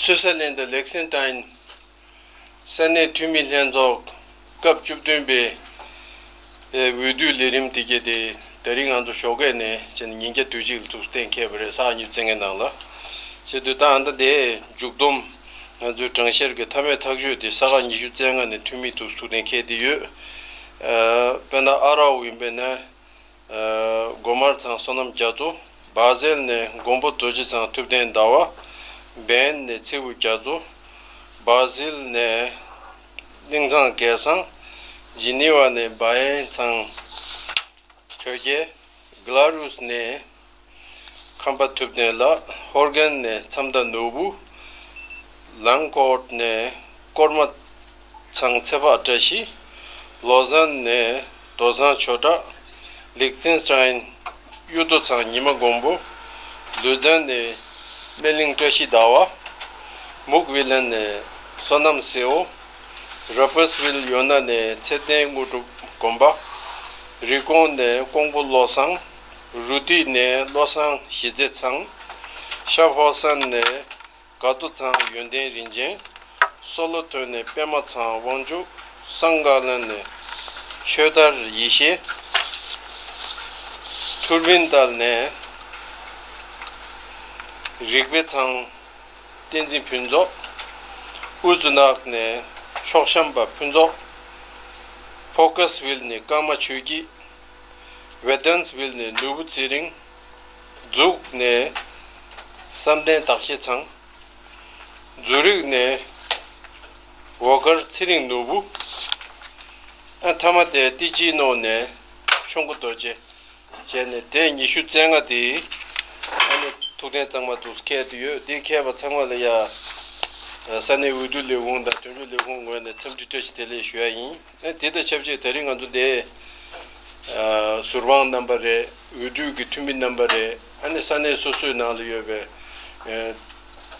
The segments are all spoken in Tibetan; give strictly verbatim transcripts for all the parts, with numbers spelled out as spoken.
སུའུ་ཙེར་ལན་དང་ལེག་སེན་ཏཱིན་ས་གནས་འཐུས་མི་ལྷན་ཚོགས་སྐབས་བཅུ་བདུན་པའི་འོས་བསྡུ་ལས་རིམ་དེ་གས་དེ་ད་རིང་ང་ཚོ་ཞོགས་ཀས་ནས་བྱས་ནས་ཉིན་རྒྱབ་དུས་གཅིག་ལ་ཐུགས་གཏན་འཁེལ་བ་རེད། ས་ག་ཉི་ཤུ་རྩ་ལྔའི་ནང་ལ། བྱས་དུས་ད་ཨ་ད་དེ་མཇུག་བསྡོམས་ང་ཚོའི་གྲངས་བཤེར་གྱི་མཐའ་མའི་ཐག་གཅོད་དེ་ས་ག་ཉི་ཤུ་རྩ་ལྔ་ནས་འཐུས་མི་ཐུགས་ཐུགས་གཏན་འཁེལ་དེ་ཡོད། དཔེར་ན་ཨ་རའོ་ཡིན་པས་ན། སྒོ་དམར་ཚང་བསོད་ནམས་རྒྱ་མཚོ། སྦ་ཟེལ་ནས་མགོན་པོ་རྡོ་རྗེ་ཚང་ཐུབ་བསྟན་ཟླ་བ། བན་ནས་ཚེ་བུ་རྒྱ་མཚོ། སྦ་ཟིལ་ནས་གླིང་ཚང་སྐལ་བཟང་། ཇི་ནི་ཝ་ནས་སྦ་ཡན་ཚང་། གྲོས་རྒྱལ། གྷ་ལ་རུས་ནས་ཁམས་པ་ཐུབ་བསྟན་ལགས། ཧོར་གན་ནས་མཚམས་མཐའ་ནོར་བུ། ལང་ཀོར་ནས་ཀོར་མ་ཚང་ཚེ་དཔག་བཀྲ་ཤིས། ལོ་ཟན་ནས་རྡོ་བཟང་ཆོས་གྲགས། ལིག་ཏེན་སི་ཊེན་གཡུ་རྡོ་ཚང་ཉི་མ་མགོན་པོ། ལུ་ཛན་ནས་སྨན་གླིང་བཀྲ་ཤིས་ཟླ་བ། མུག་ཝི་ལན་ནས་བསོད་ནམས་སེའོ། ར་པར་སི་ཝིལ་ཡོ་ན་ནས་ཚེ་བརྟན་དངོས་གྲུབ་དགོན་པ། རི་ཀོང་ནས་ཀོང་པོ་བློ་བཟང་། རུ་ཏི་ནས་བློ་བཟང་ཞི་རྩེ་ཚང་། ཤ་ཕོ་སན་ནས་དགའ་ཏོ་ཚང་ཡོན་ཏན་རིན་ཆེན། སོ་ལོ་ཐོན་ནས་པད་མ་ཚང་དབང་ཕྱུག། སང་ག་ལན་ནས་ཆོས་དར་ཡེ་ཤེས། ཐུར་བིན་ཏཱལ་ནས་རིག་པའི་ཚང་། བསྟན་འཛིན་ཕུན་ཚོགས། ཨུ་ཛུ་ནག་ནས་ཕྱོགས་བཤམས་པ་ཕུན་ཚོགས། ཕོ་ཀ་སི་ཝིལ་ནས་ཀརྨ་ཆོས་སྐྱིད། ཝེ་ཏན་སི་ཝིལ་ནས་ནོར་བུ་ཚེ་རིང་། འཛུག་ནས་བསམ་གཏན་བདག་བཞེད་ཚང་། ཛུ་རིག་ནས་ཝོ་ཀར་ཚེ་རིང་ནོར་བུ། ཨ་མཐའ་མ་དེ་ཏི་ཅི་ནོ་ནས་ཆོས་མགོན་རྡོ་རྗེ། བྱས་ནས་དེ་ཉི་ཤུ་རྩ་ལྔ་དེ་ཨ་ནི་ཐུགས་གཏན་གཙང་མ་འདུག་འཁེལ་དུ་ཡོད། དེ་འཁེལ་བ་ཚང་མ་ལ་ཡ། ས་གནས་འོས་བསྡུ་ལས་ཁུངས་དང་དོན་གཅོད་ལས་ཁུངས་ངོས་ནས་འཚམས་འདྲི་བཀྲ་ཤིས་བདེ་ལེགས་ཞུ་ཡ་ཡིན། ཨ་དེ་དང་ཆབས་ཅིག་དེ་རིང་ང་ཚོ་འདི་ཟུར་དཔང་རྣམ་པ་རེད། འོས་བསྡུ་གི་འཐུས་མི་རྣམ་པ་རེད། ཨ་ནི་ས་གནས་སོ་སོའི་ནང་ལ་ཡོད་པའི་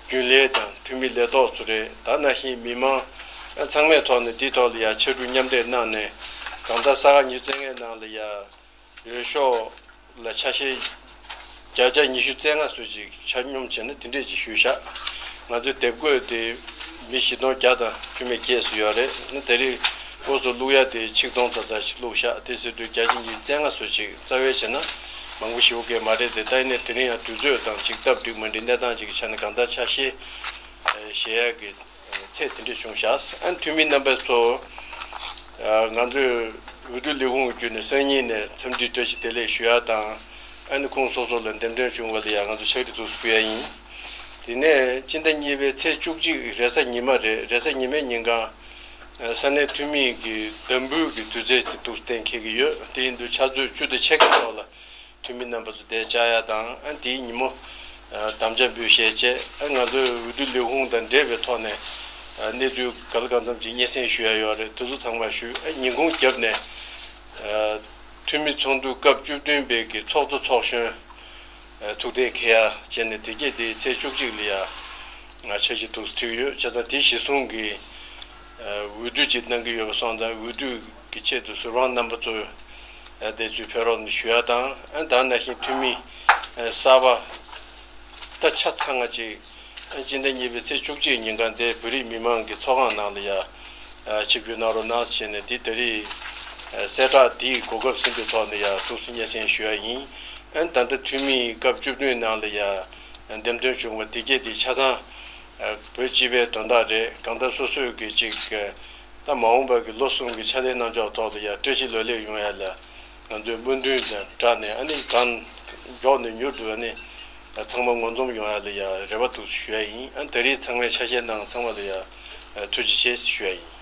རྒྱུན་ལས་དང་འཐུས་མི་ལས་ཐོག་ཚོ་རེད། ད་ནང་བཞིན་མི་མང་ཚང་མའི་ཐོག་ནས་འདིའི་ཐོག་ལ་ཡ་ཕྱར་གྲུ་མཉམ་འདེགས་གནང་ནས་གང་ལྟར་ས་ག་ཉི་ཤུ་རྩ་ལྔའི་ནང་ལ་ཡ་འོས་ཤོག་ལ་ཆ་ཤས་བརྒྱ་ཆ་ཉི་ཤུ་རྩ་ལྔ་ཙམ་ཅིག་ཆ་སྙོམས་བྱས་ན་དེ་འདྲས་ཅིག་ཞུས་བཞག་ང་ཚོའི་དེབ་འགོད་དེ་མི་བཞི་སྟོང་བརྒྱ་དང་བཅུ་མེད་བརྒྱད་ཙམ་ཡོད་རེད། ཨ་ནི་དེ་རིང་འོས་སུ་བླུག་ཡ་དེ་ཆིག་སྟོང་ཙམ་ཙམ་ཞིག་བླུགས་བཞག་དེ་ཟེར་དུས་བརྒྱ་ཆ་ཉི་ཤུ་རྩ་ལྔ་ཙམ་ཅིག་རྩ་བའི་བྱས་ན་མང་པོ་ཞེ་པོ་གས་མ་རེད་དེ། ད་ཡིན་ནའི་དེ་རིང་ཡང་དུས་ཚོད་དང་ཅིག་སྟབས་འགྲིག་མ་འགྲིག་གནས་སྟངས་ཅིག་གི་ཆ་ནས་གང་ལྟར་ཆ་ཤས་བཞེས་ཡ་གི་ཚད་དེ་འདྲས་བྱུང་བཞག་ཨ་ནི་འཐུས་མི་རྣམ་པ་ཚོ། ང་ཚོས་འོས་བསྡུ་ལས་ཁུངས་བརྒྱུད་ནས་སང་ཉིན་ནས་འཚམས་འདྲི་བཀྲ་ཤིས་བདེ་ལེགས་ཞུ་ཡ་དང་། ཨ་ནི་ཁོང་སོ་སོ་ལ་འདེམས་ཐོན་བྱུང་བ་ལ་ཡང་ང་ཚོ་ཕྱག་བྲིས་ཐུགས་སུ་ཕུལ་ཡ་ཡིན། དེ་ནས་སྤྱི་ཟླ་གཉིས་པའི་ཚེས་བཅུ་གཅིག་རེས་གཟའ་ཉི་མ་རེད། རེས་གཟའ་ཉི་མའི་ཉིན་གང་ས་གནས་འཐུས་མི་གི་འདེམས་འབུལ་གྱི་དུས་ཚོད་དེ་འདུག་གཏན་འཁེལ་གྱི་ཡོད། དེ་ཡིན་དུས་ཕྱག་ཚོད་བཅུ་དང་ཕྱེད་ཀའི་ཐོག་ལ། འཐུས་མི་རྣམ་པ་ཚོ་དེ་བཅར་ཡ་དང་། ཨ་དེའི་ཉིན་མོ་ཨ་དམ་བཅའ་འབུལ་བཞེས་བྱས། ཨ་ང་ཚོའི་འོས་བསྡུ་ལས་ཁུངས་དང་འབྲེལ་བའི་ཐོག་ནས་ཨ་གནས་ཚུལ་ག་ལ་གང་འཚམ་ཅིག་སྙན་སེང་ཞུ་ཡ་ཡོད་རེད། དེ་ཚོ་ཚང་མ་ཞུ། ཨ་ཉིན་གུང་རྒྱབ་ནས་ཨ་འཐུས་མི་ཚོགས་འདུ་སྐབས་བཅུ་བདུན་པའི་གི་ཚོགས་གཙོ་ཚོགས་གཞོན་ཨ་ཐུགས་གཏན་འཁེལ་ཡ་བྱས་ནས་དེ་གས་དེ་ཚེས་བཅུ་གཅིག་ལ་ཡ་ང་འཆར་གཞི་འདུག་སེ་བྲིས་ཡོད། བྱས་ཙང་དེ་གཞིར་བཟུང་གི་ཨ་འོས་བསྡུ་ཅིག་གནང་གི་ཡོད་པ་སོང་ཙང་འོས་བསྡུ་གི་ཆེད་དུ་ཟུར་དཔང་རྣམ་པ་ཚོ་ཨ་དེ་ཚོའི་ཕེབས་རོགས་གནང་ཞུ་ཡ་དང་། ཨ་ད་ནང་བཞིན་འཐུས་མི་ཨ་གསར་པ་ད་ཆ་ཚང་ང་ཅིག་ཨ་སྤྱི་ཟླ་གཉིས་པའི་ཚེས་བཅུ་གཅིག་ཉིན་གང་དེ་བོད་རིགས་མི་མང་གི་ཚོགས་ཁང་ནང་ལ་ཡ་ཨ་ཆིབས་བསྒྱུར་གནང་རོགས་གནང་ཟེར་ནས་དེ་ད་རེས་ཨ་གསལ་བསྒྲགས་དེའི་གོ་སྐབས་ཟིན་པའི་ཐོག་ནས་ཡ་ཐུགས་སུ་སྙན་སེང་ཞུ་ཡ་ཡིན། ཨ་ད་ལྟ་འཐུས་མི་སྐབས་བཅུ་བདུན་ནང་ལ་ཡ་འདེམས་ཐོན་བྱུང་བ་དེ་གས་དེ་ཆ་ཚང་ཨ་བོད་སྤྱི་པའི་དོན་དག་རེད། གང་ལྟར་སོ་སོས་གི་ཅིག་ཨ་ད་མ་འོངས་པ་གི་ལོ་གསུམ་གི་ཕྱག་ལས་གནང་ཕྱོགས་ཐོག་ལ་ཡ་བཀྲ་ཤིས་ལོ་ལེགས་ཡོང་ཡ་ལ་ང་ཚོས་སྨོན་འདུན་དང་སྦྲགས་ནས། ཨ་ནི་གང་མགྱོགས་ནས་མྱུར་དུ་ཨ་ནི་ཚང་མ་ངོ་འཛོམས་ཡོང་ཡ་ལ་ཡ་རེ་བ་འདུག་ཞུ་ཡ་ཡིན། ཨ་ད་རེས་ཚང་མས་ཆ་ཤས་གནང་ཚང་མ་ལ་ཡ་ཨ་ཐུགས་རྗེ་ཆེ་ཞུ་ཡ་ཡིན།